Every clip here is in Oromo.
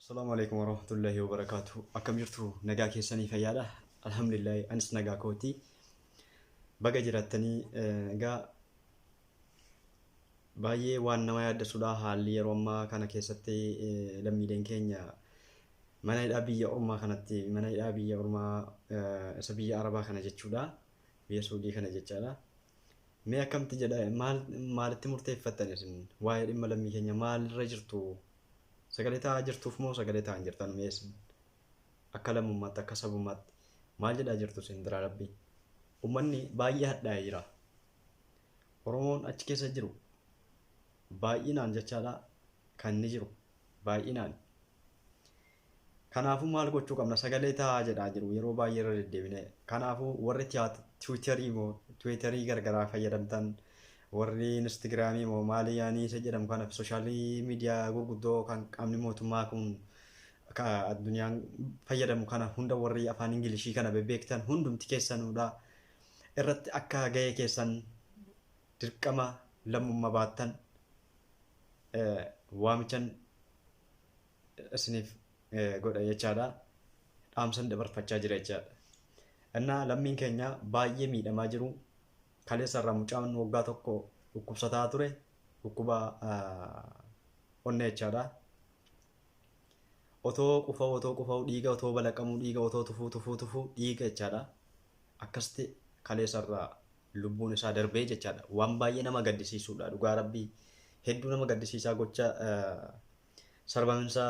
Assalamu alaikum warahmatullahi wabarakatuh. Akkam jirtu, nagaa keessanii, fayyaadha? Alhamdulillah, anis nagaa kooti. Baga jiraattanii. Egaa baay'ee waan nama yaaddessuudha haalli yeroo ammaa kana keessatti lammiileen keenya mana hidhaa biyya ormaa kanatti, mana hidhaa biyya ormaa isa biyya Arabaa kana jechuudha. Biyya Suudii kana jechaadha. Mee akkamti jedha, maal maalitti murteeffattan isin? Waa'ee dhimma lammii keenya maalirra jirtu? Sagalee ta'aa jirtuuf moo sagalee ta'aa hin jirtan? Mee isin akka lammummaatti, akka sabummaatti maal jedhaa jirtu isin biraa? Rabbii, uummanni baay'ee hadhaa'ee jira. Oromoon achi keessa jiru baay'inaan jechaadha kan inni jiru baay'inaan. Kanaafuu maal gochuu qabna? Sagalee ta'aa jedhaa jiru yeroo baay'ee irra deddeebine. Kanaafuu warri Tiwiitarii moo Tiwiitarii gargaraa fayyadamtan, warri Instagiraamii moo maali yaanii isa jedhamu kana, social media gurguddoo kan qaamni mootummaa kun ka addunyaan fayyadamu kana hunda, warri afaan Ingilishii kana bebeektan hundumti keessanuudha irratti akka gahee keessan dirqama lammummaa baattan waamichan isiniif godha jechaadha. Dhaamsan dabarfachaa jira jechaadha. Innaa lammiin keenya baay'ee miidhamaa jiru. Kaleessa irraa mucaan waggaa 1 dhukkubsataa ture, dhukkuba onnee jechaadha. Otoo qufa'u, otoo qufa'u dhiiga, otoo balaqamuu dhiiga, otoo tufuu tufuu tufuu dhiiga jechaadha. Akkasitti kaleessa irraa lubbuun isaa darbee jechaadha. Waan baay'ee nama gaddisiisudha, dhugaa rabbii hedduu nama gaddisiisaa. Gocha sarbaminsa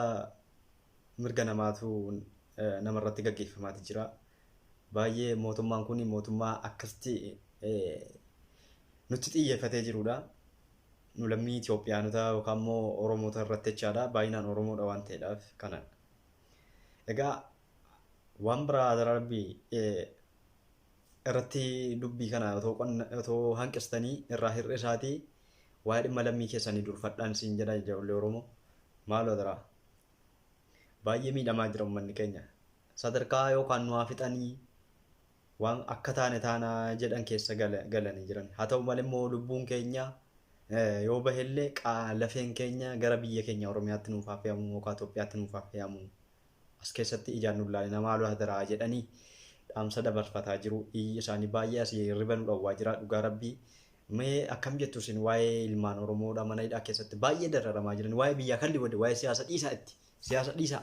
mirga namaatu namarratti gaggeeffamaati jira. Baay'ee mootummaan kun mootummaa akkasitti nutti xiyyeeffatee jirudha. Nu lammii Itoophiyaanota yookaan immoo Oromoota irratti jechaadha. Baay'inaan Oromoodha waan ta'eedhaaf kana. Egaa waan biraa rabbii irratti dubbii kana otoo hanqistanii irraa hir'isaatii waa'ee dhimma lammii keessanii durfadhaan siin jedha, ijoollee Oromoo. Maaloo daraa. Baay'ee miidhamaa jira uummanni keenya. Sadarkaa yookaan nu haa fixanii, waan akka taane taanaa jedhan keessa galanii jiran. Haa ta'u malee immoo lubbuun keenya yoo bahellee lafeen keenya gara biyya keenya Oromiyaatti nuuf haa fe'amu yookaan Itoophiyaatti nuuf haa fe'amu. As keessatti ijaan nu ilaalina maaloo hadaraa jedhanii dhaamsa dabarfataa jiru. Iyyi isaanii baay'ee asii hirriba nu dhowwaa jira, dhugaa rabbii. Mee akkam jettu isin waa'ee ilmaan Oromoodha mana hidhaa keessatti baay'ee dararamaa jiran? Waa'ee biyyaa kalli wade, waa'ee siyaasa dhiisaa, itti siyaasa dhiisaa.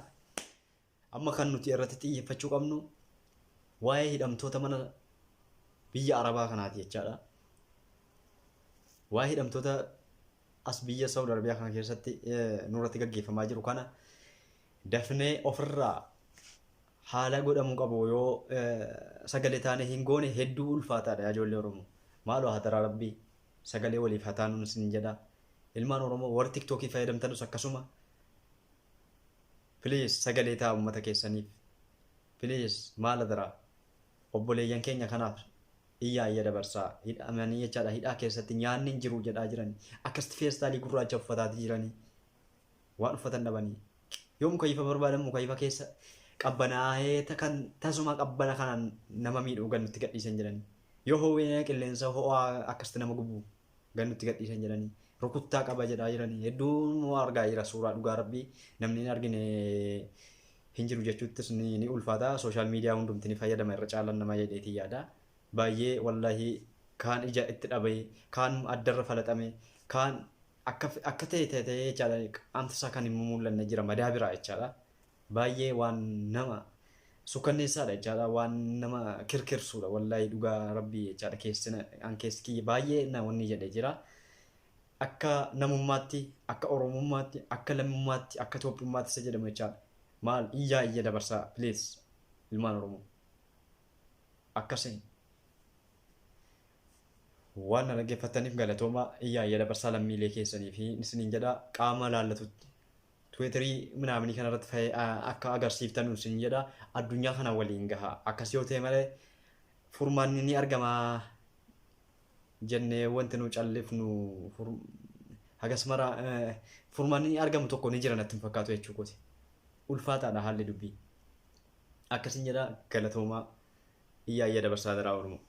Amma kan nuti irratti xiyyeeffachuu qabnu waa'ee hidhamtoota mana biyya Arabaa kanaati jechaadha. Waa'ee hidhamtoota as biyya Saudi Arabiyaa kana keessatti nurratti gaggeeffamaa jiru kana dafnee ofirraa haala godhamuu qabu yoo sagalee taane hin goone hedduu ulfaataadha, yaa ijoollee Oromoo. Maaloo hadaraa rabbii sagalee waliif haa taanuun isin jedha. Ilmaan Oromoo warri TikTokii fayyadamtanus akkasuma. Please sagalee ta'a uummata keessaniif. Please maal hadaraa obboleeyyan keenya kanaaf iyyaa iyya dabarsaa. Hidhamanii jechaadha, hidhaa keessatti nyaanni hin jiru jedhaa jirani. Akkasitti feestaalii gurraacha uffataati jiranii. Waan uffatan dhabanii. Yoo mukayyifa barbaadan mukayyifa keessa qabbanaa'ee kan tasuma qabbana kanaan nama miidhuu gan nutti gadhiisan jedhanii. Yoo ho'ee qilleensa ho'aa akkasitti nama gubu gan nutti gadhiisan jedhanii. Rukuttaa qaba jedhaa jiranii. Hedduun argaa jira suuraa, dhugaa rabbii namni hin argine hin jiru jechuuttis ni ulfaata. Social media hundumti ni fayyadama irra caalan nama jedheetii yaada. Baay'ee wallahi kaan ija itti dhabee, kaan addarra falaxame, kaan akka akka ta'e ta'e ta'e jechaadha. Qaamti isaa kan hin mul'anne jira, madaa biraa jechaadha. Baay'ee waan nama sukanneessaadha jechaadha. Waan nama kirkirsuudha wallahi, dhugaa rabbii jechaadha. Keessi an keessi kiyya baay'ee na wanni jedhe jira. Akka namummaatti, akka Oromummaatti, akka lammummaatti, akka Itoophiyummaatti isa jedhamu jechaadha. Maal iyyaa iyya dabarsaa please ilmaan Oromoo. Akkasiin. Waan na dhaggeeffattaniif galatooma. Iyyaa iyya dabarsaa lammiilee keessanii fi isiniin jedha, qaama laallatutti. Tiwiitarii minaaminii kanarratti akka agarsiiftan isin jedha, addunyaa kana waliin gaha. Akkas yoo ta'e malee furmaanni ni argama jennee wanti nu callifnu hagas mara furmaanni ni argamu tokko ni jira natti hin fakkaatu jechuu kooti. Ulfaataadha haalli dubbii. Akkasin jedha, galatoomaa, iyyaa iyya dabarsaa daraa Oromoo.